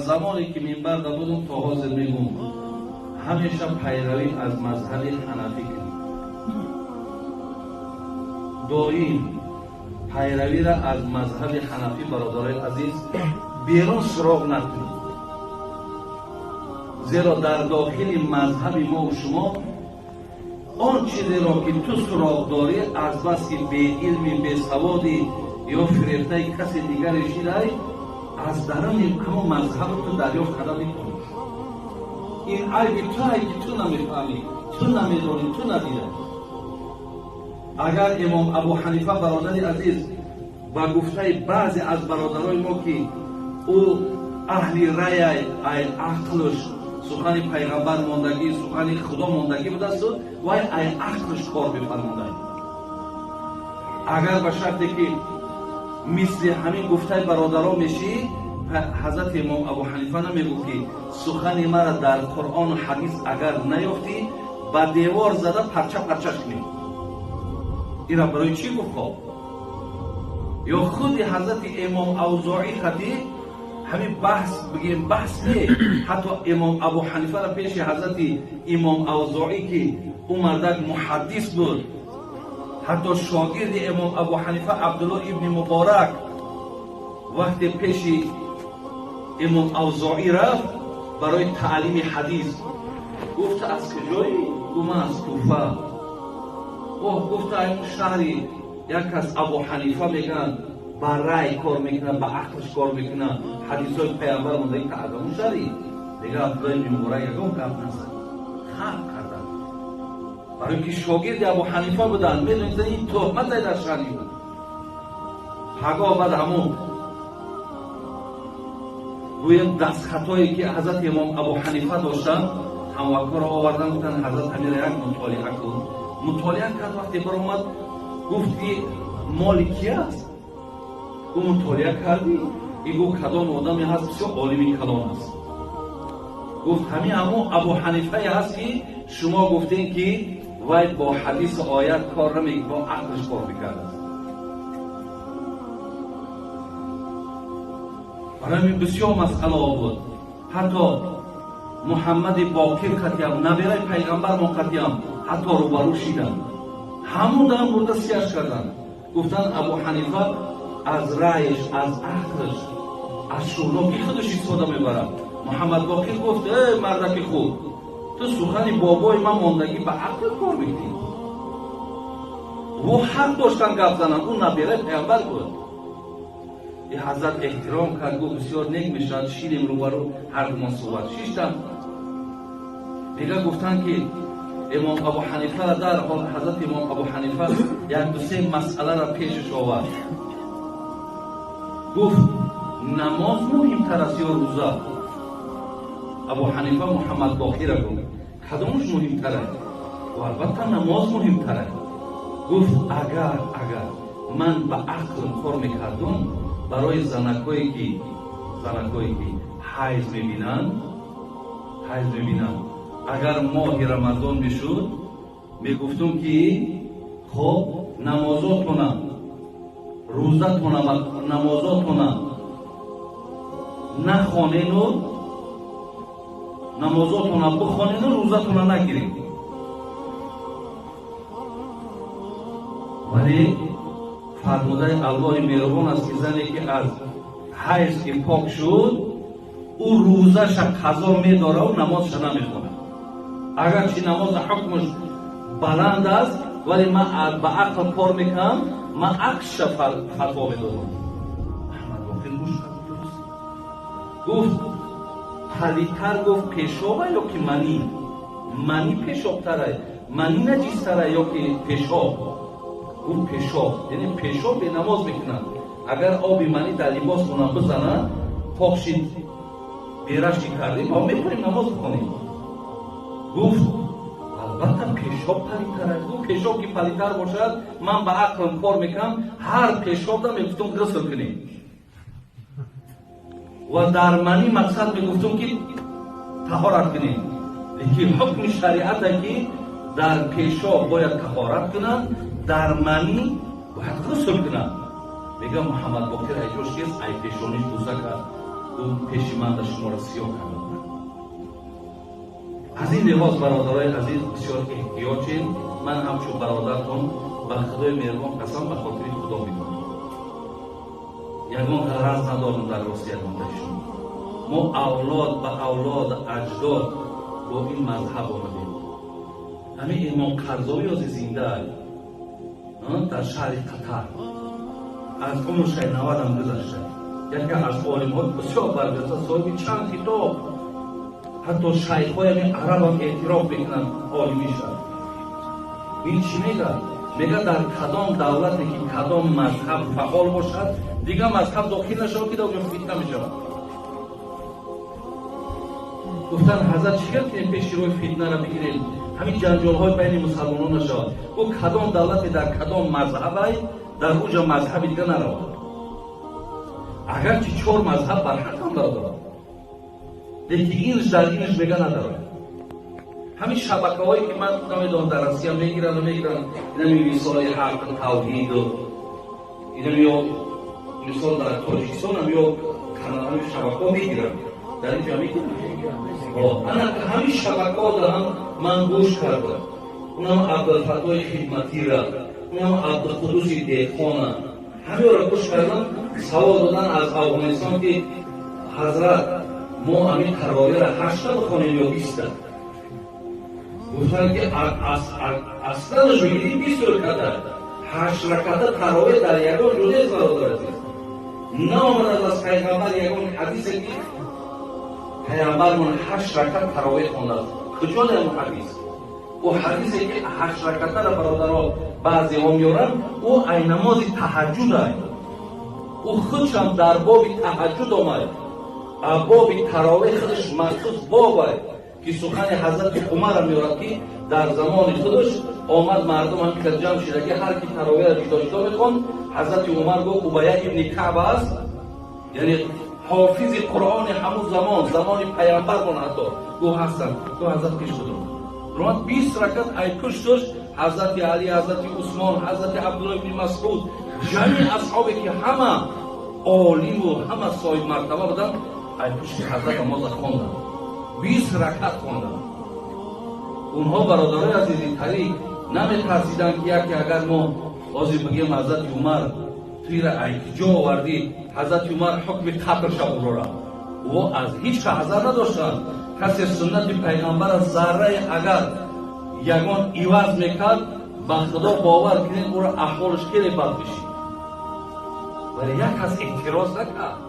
Замоне ки минбар будум то ҳозир мегӯм, ҳамеша пайравӣ аз мазҳаби ҳанафӣ кунед. Доим пайравиро аз мазҳаби ҳанафӣ, бародарои азиз, берун суроғ накунед, зеро дар дохили мазҳаби мо шумо он чизеро ки ту суроғ дорӣ, аз баски беилми, бесаводӣ ё фирефтаи касе дигаре шидай, аз даруни ҳамон мазҳаби ту дарёфт карда метавонӣ. Ин айби ту ай ки ту намефаҳмӣ, ту намедонӣ, ту надида. Агар имом Абу Ҳанифа, бародари азиз, ба гуфтаи баъзе аз бародарои мо, ки ӯ аҳли рая, ай ақлш сухани пайғамбар мондагӣ, сухани Худо мондагӣ будасту вай ай ақлш кор бифармондай, агар ба шарте ки мисли ҳамин гуфтаи бародаро мешӣ, ҳазрати имом Абу Ҳанифа намегӯ ки сухани мара дар Қуръону ҳадис агар наёфтӣ, ба девор зада парча парчаш кунӣ. Ира барои чӣ гуфт? Хоб, ё худи ҳазрати имом Авзоӣ хати ҳамин баҳс, бигем баҳс не, ҳатто имом Абу Ҳанифаро пеши ҳазрати имом Авзоӣ, ки ӯ мардак муҳаддис буд, ҳатто шогирди имом Абу Ҳанифа Абдулло ибни Муборак вақте пеши имом Авзоӣ рафт барои таълими ҳадис, гуфта: «Аз куҷоӣ?» Гуфт: «Ман аз Куфа». Оҳ, гуфта, ин шаҳри як кас Абу Ҳанифа мегӯянд, ба рай кор мекунад, ба ақлш кор мекунад, ҳадисҳои пайғамбар мондаги, аз ҳамун шаҳри дига. Абдулло ибни Муборак ягон гап назад, хам карданд, барои ки шогирди Абу Ҳанифа буданд, медонистанд ин туҳмат дар шаҳри буд. Пагоҳ баъд ҳамун гӯем дастхатое ки ҳазрати имом Абу Ҳанифа доштанд, ҳамвакоро овардан, гуфтанд: «Ҳазрат, ҳамира як мутолиа кун». Мутолиа кард. Вақте баромад, гуфт ки моли ки аст? Гу мутолиа кардӣ? И гуфт: «Кадом одаме ҳаст, бисёр олими калон аст». Гуфт: «Ҳамин ҳамун Абу Ҳанифае ҳаст, ки шумо гуфтем, ки вай бо ҳадису оят кор наме, бо ақлш кор мекардааст». Барои ҳамин бисёр масъалаҳо буд. Ҳатто Муҳаммади Боқир қатиам, набираи пайғамбармон қатиам, ҳатто рӯбарӯ шиданд, ҳамун дам бурда сияш карданд. Гуфтанд: «Абу Ҳанифа аз раъйш, аз ақлш, аз шӯрнокии худаш истифода мебарад». Муҳаммад Боқир гуфт: «Э, мардаки хуб, ту сухани бобои ман мондагӣ ба ақл кор мекунӣ». Ӯ ҳақ доштан гап зананд, ӯ набираи пайғамбар буд. И ҳазрат эҳтиром кард, гуфт: «Бисёр нек мешавад, шидем рӯбарӯ, ҳардумон суҳбат». Шиштанд. Мега, гуфтанд ки имом Абу Ҳанифара дарҳол ҳазрати имом Абу Ҳанифа як дусе масъаларо пешаш овард. Гуфт: «Намоз муҳимтар аст ё рӯза?» Абу Ҳанифа Муҳаммад Боқира гуфт: «Кадомаш муҳимтар аст?» Ва албатта намоз муҳимтар аст. Гуфт: Агар ман ба ақлм кор мекардум, барои занакҳое ки ҳайз мебинанд, агар моҳи Рамазон мешуд, мегуфтум ки хоб, намозотона, рӯзатона ва намозотона нахонену намозотона бихонену рӯзатона нагиред». Вале фармудаи Аллоҳи меҳрубон аст, ки зане ки аз ҳайз ки пок шуд, ӯ рӯзаша қазо медораву намозша намехонад. Агарчи намоза ҳукмаш баланд аст, вале ман ба ақл кор мекунам, ман аксша фатво медодам. Аҳмад Боқир гӯш кард, дуруст гуфт. Палитар, гуфт, пешоба ё ки манӣ? Манӣ пешобтара, манӣ наҷистара ё ки пешоб? Гуфт: «Пешоб». Яъне пешоб бенамоз мекунад. Агар оби манӣ дар либосмона бизанад, пок шид, берашки кардем, мо метавонем намоз бихонем. Гуфт: «Албатта пешоб палитар аст». Гуфт: «Пешоб ки палитар бошад, ман ба ақлм кор мекунам, ҳар пешобда мегуфтум ғусл кунем ва дар манӣ мақсад мегуфтум ки таҳорат кунем. Лекин ҳукми шариата ки дар пешоб бояд таҳорат кунанд, дар манӣ бояд ғусл кунанд». Мега, Муҳаммад Боқир айҷош кес, ай пешониш буса кард. Пеши ман да шуморо сиёҳ карда. Аз ин лиҳоз, бародарои азиз, бисёр эҳтиёҷем. Ман ҳамчун бародартон, ба Худои меҳрубон қасам, ба хотири Худо мегӯям, ягон ғараз надорам дар рости ягонтаи шумо. Мо авлод ба авлод, аҷдод бо ин мазҳаб омадем. Ҳамин Имом Қарзовӣ ҳози зинда дар шаҳри Қатар, аз умршай 90-ам гузашта, яке аз олимҳои бисёр барҷаста, соҳиби чанд китоб, ҳатто шайхҳои ҳамин арабам эътироф мекунанд олимиша. Ин чӣ мегӯяд? Мегӯяд, дар кадом давлате ки кадом мазҳаб фаъол бошад, дигар мазҳаб дохил нашавад, ки дар оҷо фитна мешавад. Гуфтанд: «Ҳазрат, чӣ кар кунем, пеши роҳи фитнаро бигирем, ҳамин ҷанҷолҳои байни мусалмонон нашавад?» Гуфт: «Кадом давлате дар кадом мазҳабай, дар уҷа мазҳаби дига наравад, агарчи чор мазҳаб барҳақам, бародарад, лекин инш дар инш мега надарад». Ҳамин шабакаҳое ки ман намедонам, дар Россия мегиранд, мегиранд, инами мисоли Ҳақ, Тавҳиду инам, ё мисол дар Тоҷикистонам, ё каналҳои шабакаҳо мегиранд, дар инҷа мегиранд. Ана ҳамин шабакаҳо даҳам ман гӯш кардам, унам Абдулфаттои Хидматира, унам Абдуқудуси Деҳқона, ҳамеро гӯш кардам. Савол додан аз Афғонистон, ки ҳазрат, мо ҳамин таровиҳро ҳашта бихонем ё 20-та? Гуфтанд, ки асланаш мегирӣ, 20 раката. Ҳашт раката таровиҳ дар ягон ҷо нест, бародар азиз. Наомадад аз пайғамбар ягон ҳадисе, ки пайғамбармон ҳашт ракат таровиҳ хондааст. Куҷо дар ҳадис? Ӯ ҳадисе ки ҳашт ракатаро, бародаро, баъзеҳо меоранд, ӯ ай намози таҳаҷҷуд ай, ӯ худшам дар боби таҳаҷҷуд омад. А боби таровиҳ худаш махсус боб ай, ки сухани ҳазрати Умара меорад, ки дар замони худаш омад, мардум ҳам ки ҷамъ шида, ки ҳар ки таровиҳро ҷудо ҷудо мехонд. Ҳазрати Умар гуфт, Убая ибни Каъба аст, яъне ҳофизи Қуръони ҳамун замон, замони паямбармон ҳатто, гуфт ҳастам. Гуфт, ҳазрат пеш худро ромад, 20 ракат ай пушт дошт. Ҳазрати Али, ҳазрати Усмон, ҳазрати Абдулло ибни Масъуд, ҷамъи асҳобе ки ҳама олиму ҳама соҳиб мартаба буданд, ай пушти ҳазрат намоза хонданд, 20 ракат хонданд онҳо. Бародарои азизи, тарик наметарсиданд, ки яке агар мо ҳозир бигем, ҳазрати Умар, туира ай куҷо овардӣ, ҳазрати Умар ҳукми қатл шабурора. Ӯ аз ҳеҷ ка ҳазар надоштанд. Касе суннати пайғамбара заррае агар ягон иваз мекард, ба Худо бовар кунед, ӯро аҳволаш хеле бад мешид. Вале як кас эътироз накард.